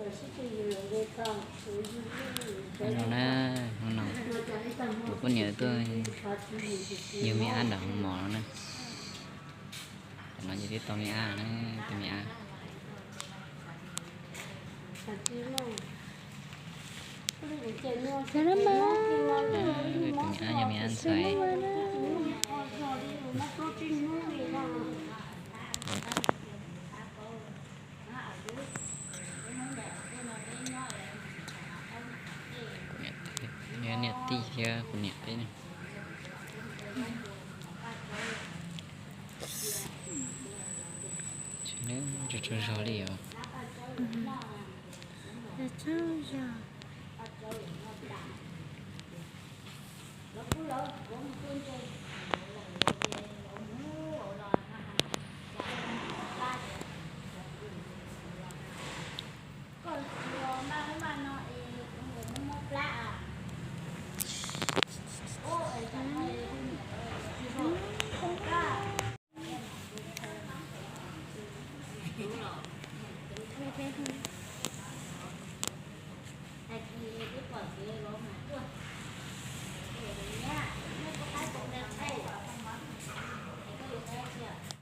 Hnub no na, hnub no kuv poj niam tuaj yug me ab nram hoo mom no na. Tam no ces twb tau me ab na, tau me ab. Tus me ab yog me ab ntxhais. Niam tij thiab kuv niam peb ne. Tsaug zog li os.